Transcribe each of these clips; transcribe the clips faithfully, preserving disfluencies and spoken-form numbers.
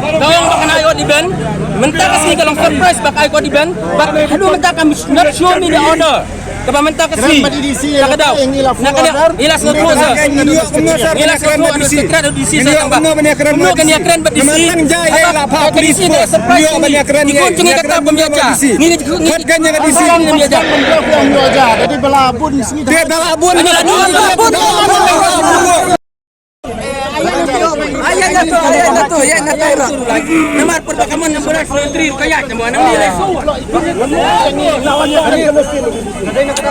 Ka ong ba kan ai ot event. Mynta ka sngi ka long surprise ba ka ai ot event. But haduh mynta kam not show me the order. Kaba mynta ka sngi. Ka daw. Na ka daw. Ila sngewthuh sa. Ila sngewthuh sa. Ila sngewthuh sa. Kumno kan ïakren bad D C. Kumno kan ïakren bad D C. Ki gun jong ngi kata bym ïaja. Ngi ngi ngi ngi ïaja. Namar pyrba ka mon number three ka ïaid namar nang ni lai so. Kane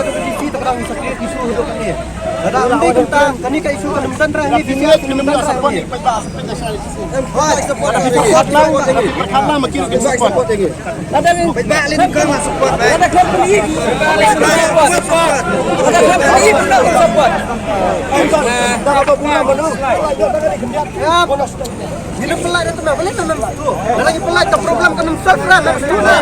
ka issue kan ym tang, kane ka issue kan ym tang, kane ka issue kan ym tang. Ngi la pynlait ïa tang, balei tang nang tu? Lada ngi pynlait ka problem kan ym solve lah, nang tu lah.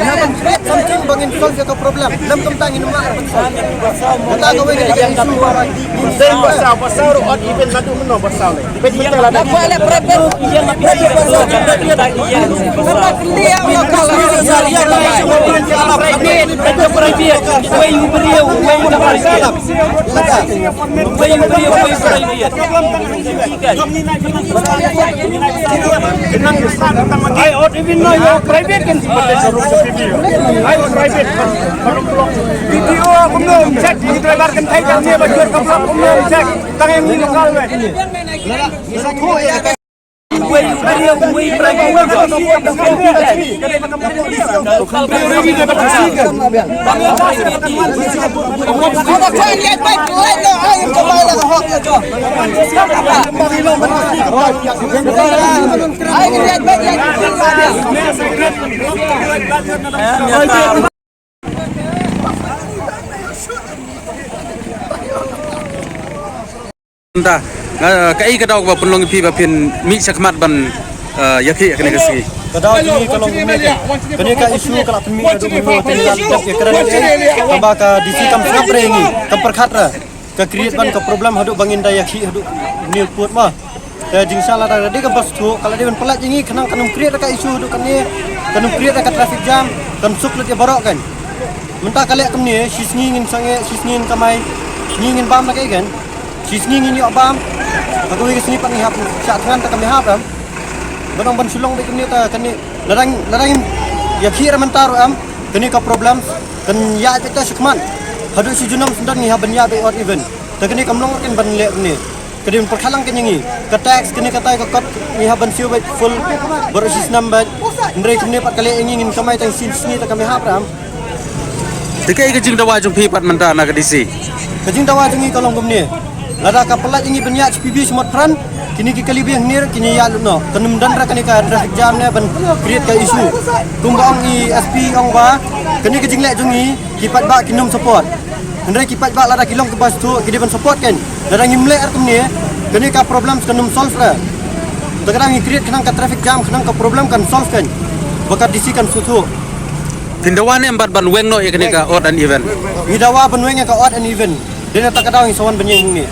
Nang ban create something ba ngin solve ïa ka problem. Nam kumta ngin ym lah ban solve. Kata ka wei ka issue ba. Dei ba saw, ba saw ruh odd even naduh mynno ba saw leh. Peit mynta lada. Ai, odd even no, ïa private kan sympat da shuh shuh. Ai, private kan, kan block. Video kumno check, driver kan thai kan ne ba jor kan block kumno check. Tang ïa ngi local wei. Mynta, nga, kaei ka daw kaba pynlong ïa phi ba phin mih shakhmat ban, eh, ïakhih ïa kane ka sngi? Ka daw jong ngi ka long kumne, kane ka issue ka la pynmih naduh mynno, te ngi la tip ïakren ïa ka, tangba ka D C kam sngap re ïa ngi, kam pyrkhat re. Ka create ban ka problem haduh ba ngin da ïakhih haduh ne pud ma. Te jingshisha lada ka dei kaba sngewthuh, ka la dei ban pynlait ïa ngi khnang kan ym create ka issue haduh kane, kan ym create ka traffic jam, kan suk lut ïa baroh kan. Mynta ka leh kumne, shisngi ngin sangeh, shisngi ngin kamai, sngi ngin bam na kaei kan. Shisngi ngin ïoh bam. Ha kawei ka sngi pat ngi hap shah thngan, te kam ïahap em. Ban ong ban shu long beit kumne, te kane, lada, lada ngin ïakhih re mynta ruh em, kane ka problem kan ïaid beit te shakhmat. Haduh shi junom syndon ngi hap ban ïaid beit odd even. Te kane kam long kan ban leh kumne. Ka dei ban pyrkhat lang kan ïa ngi. Ka tax kane katai ka kot ngi hap ban siew beit full baroh shi snem beit. Hynrei kumne pat ka leh ïa ngi, ngin kamai tang shi sngi te kam ïahap re em. Te kaei ka jingdawa jong phi pat mynta na ka D C? Ka jingdawa jong ngi ka long kumne. Lada ka pynlait ïa ngi ban ïaid H P B sha Motphran, kine ki kali biang hangne ruh kin ïaid lut noh. Kan ym don re kane ka traffic jam ne ban create ka issue. Kumba ong i S P, ong ba kane ka jingleh jong ngi, ki paidbah kin ym support. Hynrei ki paidbah lada ki long kiba sngewthuh, ki dei ban support kan. Lada ngim leh re kumne, kane ka problem kan ym solve re. Te ka dang ngi create khnang ka traffic jam, khnang ka problem kan solve kan. Ba ka D C kan sngewthuh. Phin dawa ne em pat ban weng noh ïa kane ka odd and even? Ngi dawa ban weng ïa ka odd and even. Dei na kata ka daw ngi sa wan ban ïeng hangne.